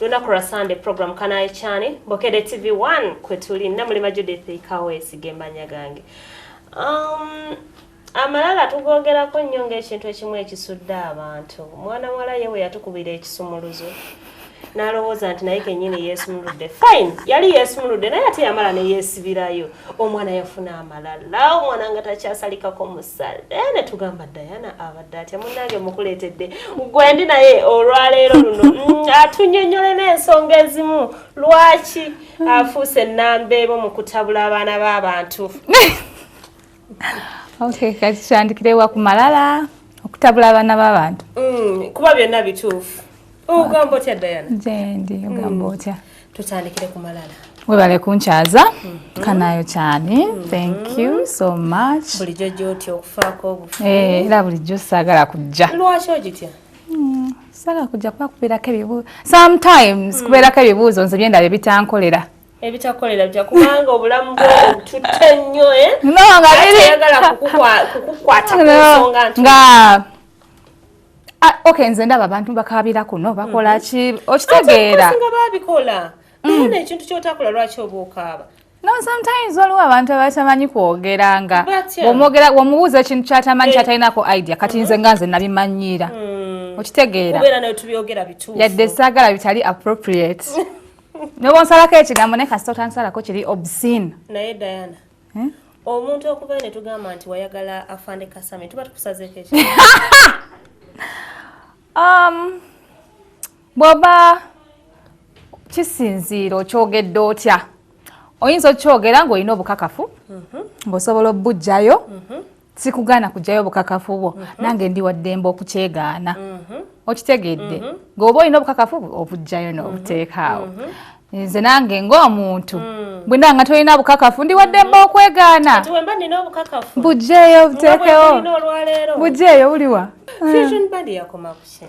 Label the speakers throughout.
Speaker 1: Lunaku lwa Sunday, program Kanayo Kyani, Bukedde TV 1 kwe tuli. Namulima Judith Kaweesi gemanya gange. Amalala tugogerako nnyo ng'ekintu ekimu ekisudde abantu. Mwana muwala ye we yatukubira ekisumuluzo n'alowooza nti naye kennyini yeesumuludde. Fine, yali yeesumuludde, naye ate yamala ne yeesibirayo. Omwana yafuna amalala, omwana nga takyasalikako musale, ne tugamba, "Diana abadde atya?" Munnange, mukuleetedde gwendi naye olwaleero luno atunyonnyole n'ensonga ezimu lwaki afuuse ennamba emu mu kutabula abaana b'abantu.
Speaker 2: Okay, kati tutandikire wa? Ku malala, okutabula abaana b'abantu?
Speaker 1: Kuba byonna bituufu. Ogamba otya, Diana?
Speaker 2: Gyendi, ogamba otya?
Speaker 1: Tutandikire ku malala.
Speaker 2: Webale kunkyaza Kanayo Kyani, thank you so much.
Speaker 1: Bulijjo gyotya okufaako obufu.
Speaker 2: Eh, era bulijjo saagala kujja.
Speaker 1: Lwaki ogitya?
Speaker 2: Saagala kujja kuba kubeerako ebibuuzo, sometimes kubeerako ebibuuzo nze byendaba ebitankolera.
Speaker 1: Ebitakolera bitya? Kubanga obulamu bwo obututte nnyo, eh?
Speaker 2: No, nga biri
Speaker 1: Ayagala kukukwata ku nsonga nti
Speaker 2: nga ah, okay, nze ndaba abantu bakaabira kuno, bakola ki, okitegeera?
Speaker 1: Singa babikola, naye nekintu kyotakola, lwaki oba okaaba?
Speaker 2: No, sometimes waliwo abantu abatamanyi kwogera nga
Speaker 1: Batya?
Speaker 2: bw'omwogera, bw'omubuuza ekintu kyatamanyi, kyatalinako idea. Kati nze nga nze nabimanyiira, okitegeera?
Speaker 1: Kubeera naye tubyogera bituufu.
Speaker 2: Yadde saagala bitali appropriate, noba onsalako ekigambo, naye kasita otansalako kiri obscene.
Speaker 1: Naye Diana,
Speaker 2: Eh?
Speaker 1: omuntu okuvayo ne tugamba nti wayagala Afande Kasami, tuba tukusazeeko ekigambo?
Speaker 2: Bw'oba kisinziira okyogedde otya. Oyinza okyogera ng'olina obukakafu ng'osobola obuggyayo, sikugaana kuggyayo obukakafu bwo, nange ndi waddembe okukyegaana, okitegedde? Ng'oba olina obukakafu obuggyayo n'obuteekaawo. Nze nange ng'omuntu bwe ndaba nga tolina bukakafu, ndi waddembe okwegaana.
Speaker 1: Kati wemba nina obukakafu
Speaker 2: Buggyeyo,
Speaker 1: nga
Speaker 2: buteekewo.
Speaker 1: bwe tulina olwaleero.
Speaker 2: Buggyeyo, buliwa?
Speaker 1: Fusion Band yakoma kuki?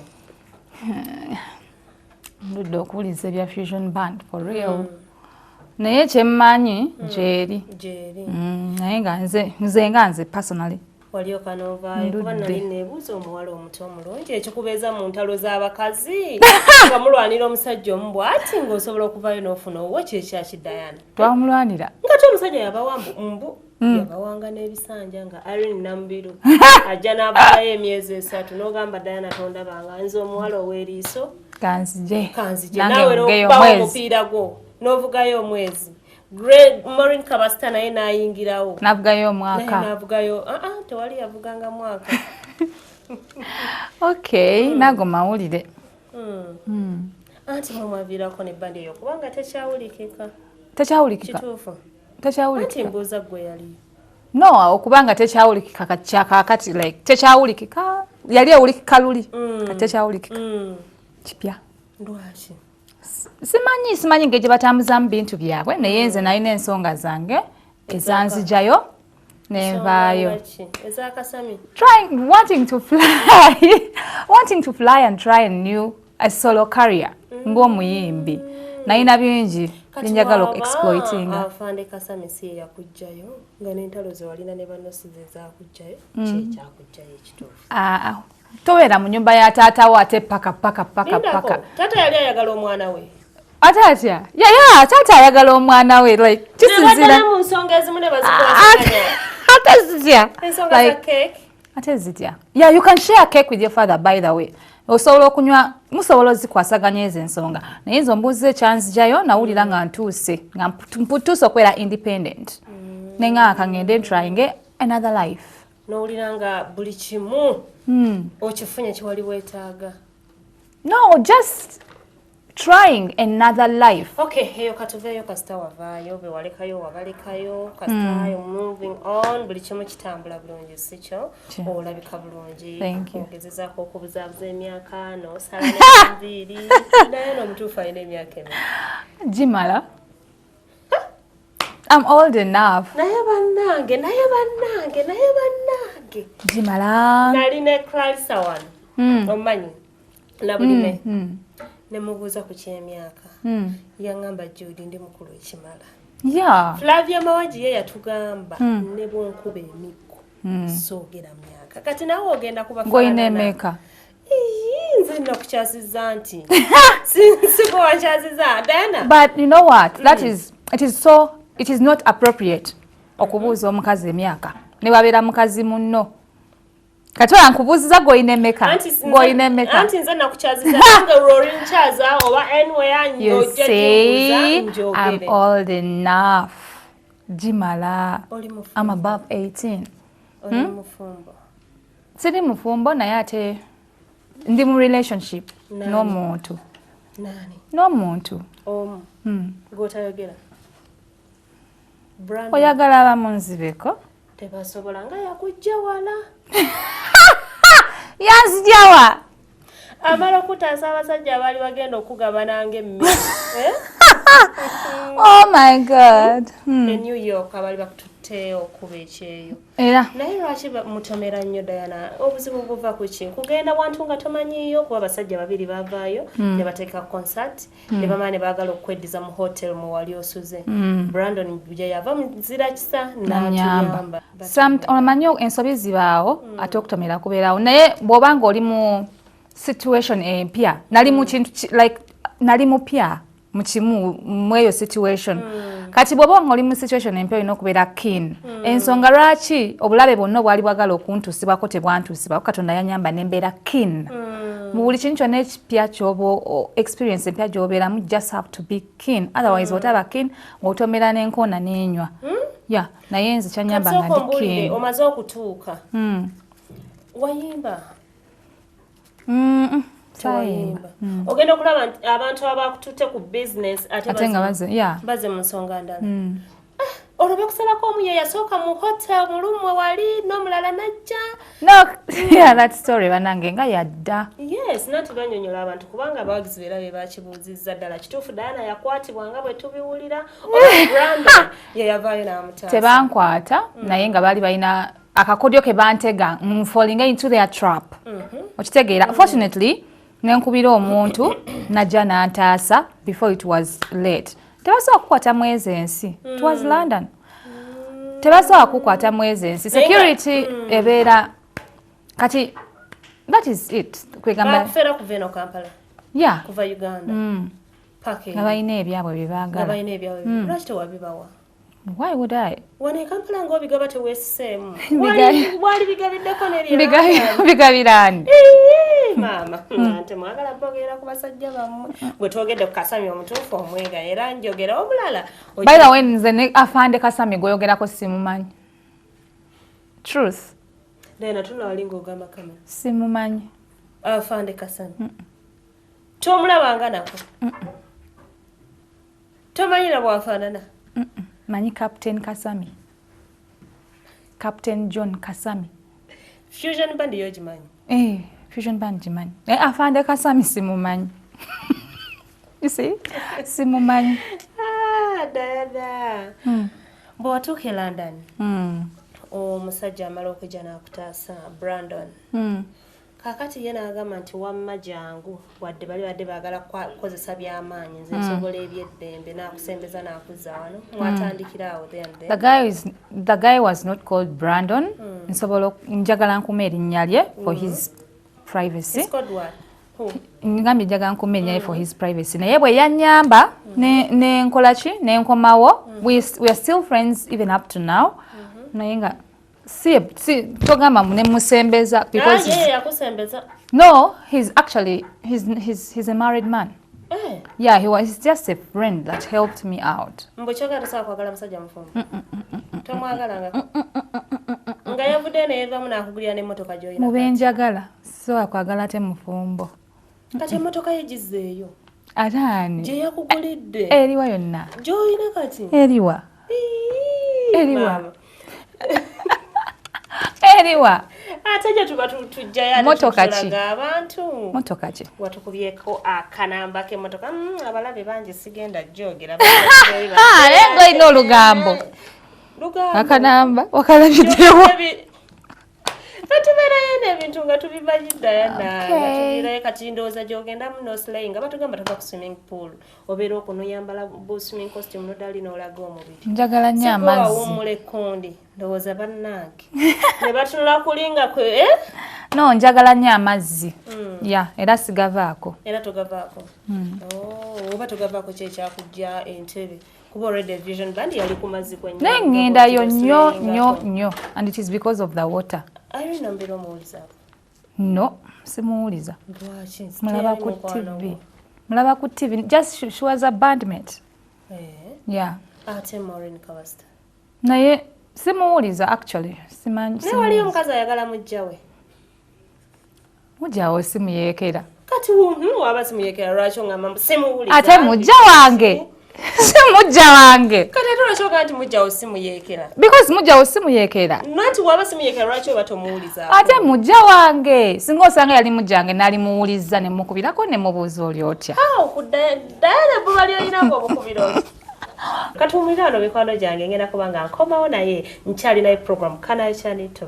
Speaker 2: Ndudde okuwuliza ebya Fusion Band for real, naye kyemmanyi gyeri.
Speaker 1: Gyeri.
Speaker 2: Naye nga nze nga nze personally
Speaker 1: Walyoka n'ovaayo kuba
Speaker 2: Ndudde.
Speaker 1: nali neebuuza omuwala omuto omulungi ekikubeeza mu ntalo z'abakazi nga mulwanira omusajja omu bw'ati, ng'osobola okuvaayo n'ofuna owuwo. Kyekyaki, Diana?
Speaker 2: Twamulwanira?
Speaker 1: Nga te omusajja yabawa mbu yabawanga n'ebisanja nga Irene Namubiru ajja n'avaayo emyezi 3, n'ogamba, "Diana, tondabanga nze omuwala ow'eriiso."
Speaker 2: Kanzije.
Speaker 1: Kanzije.
Speaker 2: Nange
Speaker 1: Naawe
Speaker 2: nvugeyo
Speaker 1: n'okubawo
Speaker 2: omwezi.
Speaker 1: omupiira gwo n'ovugayo omwezi. Maureen Kabasita naye n'ayingirawo.
Speaker 2: Navugayo
Speaker 1: Naye
Speaker 2: omwaka.
Speaker 1: n'avugayo. Ah, ah, tewali yavuganga mwaka.
Speaker 2: Okay, nago mawulire.
Speaker 1: Anti mwe mwaviirako nebbandi eyo kubanga tekyawulikika.
Speaker 2: Tekyawulikika.
Speaker 1: Kituufu? Anti
Speaker 2: Tekyawulikika.
Speaker 1: mbuuza gwe yaliyo.
Speaker 2: No, okubanga tekyawulikika kyakaakati, like tekyawulikika, yali ewulikika luli, kati tekyawulikika, kipya.
Speaker 1: Lwaki?
Speaker 2: Simanyi ngeri gye batambuzaamu bintu byabwe, naye nze nalina ensonga zange ezanzijayo nenvaayo.
Speaker 1: Ensonga ki? Ezakasami?
Speaker 2: Trying, wanting to fly, wanting to fly and try a new, a solo career ng'omuyimbi. Nalina bingi byenjagala okuexploitinga.
Speaker 1: Afande Kasami si ye yakugjayo, nga n'entalo ze walina ne banno si ze zakugjayo? Kyekyakugjayo ekituufu?
Speaker 2: Ah, tobeera mu nyumba ya taatawo ate paka paka paka.
Speaker 1: Lindako.
Speaker 2: Paka.
Speaker 1: Taata yali ayagala omwana we?
Speaker 2: Ate atya? Yeah, taata ayagala omwana we, like kisinzira
Speaker 1: Nebaddala mu nsonga ezimu ne bazikwasaganya.
Speaker 2: Ate zitya?
Speaker 1: Ensonga za
Speaker 2: Like,
Speaker 1: cake.
Speaker 2: Ate zitya? Yeah, you can share cake with your father, by the way. Osobola okunywa, musobola ozikwasaganya ezo ensonga, naye nze ombuuza ekyanzijayo, nawulira nga ntuuse, nga mputuuse okubeera independent, neŋŋamba kangende ntryinge another life.
Speaker 1: N'owulira nga buli kimu okifunye kiwali weetaaga?
Speaker 2: No, just trying another life.
Speaker 1: Okay, eyo katuveeyo. Kasita wavaayo, be walekayo wabalekayo, kasita mm. moving on, buli kimu kitambula bulungi, si kyo? Olabika bulungi.
Speaker 2: Thank you.
Speaker 1: Ogezezaako okubuzaabuza emyaka n'osala n'enviiri, naye n'omutuufu alina emyaka emeka?
Speaker 2: Gimala. I'm old enough.
Speaker 1: Naye bannange, naye bannange, naye bannange.
Speaker 2: Gimala.
Speaker 1: Nali ne Clarissa wano, omumanyi, Nabulime, nemubuuza ku kyemyaka, yaŋŋamba, "Judy, ndi mukulu ekimala." Flavia Mawagi ye yatugamba, "Ne bwonkuba emiggo soogera myaka." Kati nawe ogenda
Speaker 2: Ngoyina emeka?
Speaker 1: Ii, Nze nakukyasizza nti siko wankyasizza, Diana.
Speaker 2: But you know what, that is, it is so, it is not appropriate okubuuza omukazi emyaka ne wabeera mukazi munno. Kati ola nkubuuziza, gw'olina emeka? Gw'olina emeka?
Speaker 1: Anti nze nakukyazizza nange, lwolinkyaza oba anywhere.
Speaker 2: You see, I'm old enough, gimala. I'm above 18.
Speaker 1: Oli mufumbo?
Speaker 2: Siri mufumbo, naye ate ndi mu relationship n'omuntu.
Speaker 1: Nani?
Speaker 2: N'omuntu.
Speaker 1: Omu gw'otayogera? Brandon?
Speaker 2: Oyagala bamunzibeko?
Speaker 1: Tebasobola, nga yakujja wala.
Speaker 2: Yanzijawa?
Speaker 1: Amala okutaasa abasajja abaali bagenda okugabananga emmere, eh?
Speaker 2: Oh my God.
Speaker 1: E New York abaali bakututte okuba ekyeyo.
Speaker 2: Era
Speaker 1: Naye lwaki mutomera nnyo, Diana? Obuzibu buva ku ki? Kugenda wantu nga tomanyiiyo, kuba abasajja babiri bavaayo ne bateeka concert ne bamala ne baagala okweddiza mu hotel mwe wali osuze. Brandon gye yava muzira kisa n'atuyamba.
Speaker 2: Omanyi ensobi zibaawo, ate okutomera kubeerawo, naye bw'oba nga oli mu situation empya, nali mu kintu like nali mupya mu kimu mu eyo situation. Kati bw'oba nga oli mu situation empya, olina okubeera keen. Ensonga lwaki obulabe bwonna obwali bwagala okuntuusibwako tebwantuusibwako, Katonda yanyamba nembeera keen mu buli kintu kyonna ekipya kyoba experience empya gy'obeeramu. Just have to be keen, otherwise otaba keen ng'otomera n'enkoona n'enywa ya. Naye nze kyanyamba nga
Speaker 1: Kasooka
Speaker 2: ndi
Speaker 1: ombuulire,
Speaker 2: keen.
Speaker 1: Omaze okutuuka, wayimba?
Speaker 2: Saayimba.
Speaker 1: Tewayimba. Ogenda okulaba nti abantu abakututte ku business ate
Speaker 2: Ate nga baze ya.
Speaker 1: Baze mu nsonga ndala. Ah, olwo bakusalako omu ye yasooka mu hotel mulumwe wali n'omulala najja.
Speaker 2: No, yeah, that story banange nga yadda.
Speaker 1: Yes, nanti banyonyola abantu, kubanga abawagizi beera be bakibuuzizza, ddala kituufu Diana yakwatibwa nga bwe tubiwulira, oba Brandon ye yavaayo n'amutaasa?
Speaker 2: Tebankwata, naye nga baali balina akakodyo ke bantega falling into their trap, okitegeera? Fortunately nenkubira omuntu najja n'antaasa before it was late. Tebasobola kukwata mwezi ensi, it was London, tebasobola kukwata mwezi ensi, security ebeera. Kati that is it, kwegamba.
Speaker 1: Bakufera kuva eno Kampala?
Speaker 2: Yeah.
Speaker 1: Kuva Uganda paka
Speaker 2: Nga balina ebyabwe bye
Speaker 1: nga
Speaker 2: baagala.
Speaker 1: Balina ebyabwe. Lwaki tewabibawa?
Speaker 2: Why would I?
Speaker 1: Wano e Kampala ng'obigaba teweesiseemu. Wali bigabiddeko n'eri?
Speaker 2: Bigabiraani?
Speaker 1: Maama, nte mwagala bogera ku basajja bammwe. Bwe twogedde ku Kasami omutuufu omwega, era njogera omulala.
Speaker 2: By the way, nze ne afande Kasami gweyogerako simumanyi, truth.
Speaker 1: Dena tunawali ng'ogamba kamera.
Speaker 2: Simumanyi.
Speaker 1: Afande Kasami tomulabanga nako? Tomanyira bwafaanana?
Speaker 2: Manyi Captain Kasami, Captain John Kasami.
Speaker 1: Fusion Band yogimanyi?
Speaker 2: Eh, Fusion Band gimanyi. Eh, afande Kasami simumanyi. You see, simumanyi.
Speaker 1: Ah, Diana, bwe watuuka e London, omusajja amala okujja n'akutaasa, Brandon, kaakati ye n'agamba nti wamma jangu, wadde bali badde baagala kukozesa byamaanyi, nze nsobola ebyeddembe, n'akusembeza n'akuzza wano, mwatandikira awo then
Speaker 2: The guy is, the guy was not called Brandon. Nsobola njagala nkuma erinnya lye for his privacy.
Speaker 1: It's called what? Who?
Speaker 2: Ngambye njagala nkuma erinnya lye for his privacy, naye bwe yanyamba ne nkola ki ne nkomawo, we are still friends even up to now, naye nga si togamba ne musembeza because
Speaker 1: Ah, ye yakusembeza?
Speaker 2: No, he's actually he's a married man.
Speaker 1: Eh,
Speaker 2: Yeah, he's just a friend that helped me out.
Speaker 1: Mbu kyogera tosobola kwagala musajja mufumbo? Tomwagalanga nga yavuddeyo neyevamu n'akugulira n'emmotoka gy'olina?
Speaker 2: Mubenjagala sobola kwagala ate mufumbo.
Speaker 1: Kati emmotoka ye gizzeeyo?
Speaker 2: Ate ani?
Speaker 1: Gye yakugulidde.
Speaker 2: Eriwa yonna?
Speaker 1: Gy'olina kati.
Speaker 2: Eriwa?
Speaker 1: Ii,
Speaker 2: Eriwa?
Speaker 1: maama.
Speaker 2: Eriwa?
Speaker 1: Ate gye tuba tujjayo ate
Speaker 2: Motoka ki?
Speaker 1: tutulaga abantu.
Speaker 2: Motoka ki?
Speaker 1: Watukubyeko akanamba k'emmotoka. Abalabe bangi, sigenda jogera.
Speaker 2: Ah, naye ng'olina olugambo.
Speaker 1: Lugambo.
Speaker 2: Akanamba wakalabiddewo?
Speaker 1: Katubeerayo n'ebintu nga tubimanyi ddala
Speaker 2: Okay.
Speaker 1: nga kati ndowooza gy'ogendamu n'osilayi nga batugamba tova ku swimming pool, obeera okunoyambala bu swimming costume nodali n'olaga omubiri.
Speaker 2: Njagala nnyo amazzi.
Speaker 1: Wawummula ekkondi, ndowooza bannange ne batunula kuli nga kwe, eh?
Speaker 2: No, njagala nnyo amazzi. Ya, era sigavaako.
Speaker 1: Era togavaako? Oh, oba togavaako, kyekyakujja entebe, kuba already Vision Band yali ku mazzi kwennyini.
Speaker 2: Naye ŋŋendayo nnyo nnyo nnyo, and it is because of the water.
Speaker 1: Irene Nambeera omuwulizaako?
Speaker 2: No, simuwuliza.
Speaker 1: Lwaki?
Speaker 2: Mulaba
Speaker 1: Teyali
Speaker 2: ku
Speaker 1: mukwano
Speaker 2: TV.
Speaker 1: gwo?
Speaker 2: Mulaba ku TV. Just she was a bandmate. Yeah.
Speaker 1: Ate Maureen Kabasita?
Speaker 2: Naye simuwuliza actually, simanyi.
Speaker 1: Naye waliyo omukazi ayagala mujja we.
Speaker 2: Mujjawo simuyeekera.
Speaker 1: Kati waba simuyekera, lwaki ongamba mbu simuwuliza?
Speaker 2: Ate mujja wange, si mujja wange.
Speaker 1: Kati ate lwaki ogamba nti mujjawo simuyeekera?
Speaker 2: Because mujjawo simuyeekera.
Speaker 1: Nanti waba simuyeekera, lwaki oba tomuwuliza?
Speaker 2: Ate mujja wange, singa osanga yali mujja wange, nalimuwuliza, ne mukubirako ne mubuuza, "Oli otya?"
Speaker 1: Dayana, ebbuba lyolinako obukubira oti. Kati wumulira wano, mikwano gyange, ngenda kuba nga nkomawo, naye nkyalinayo program kanayo kyanito.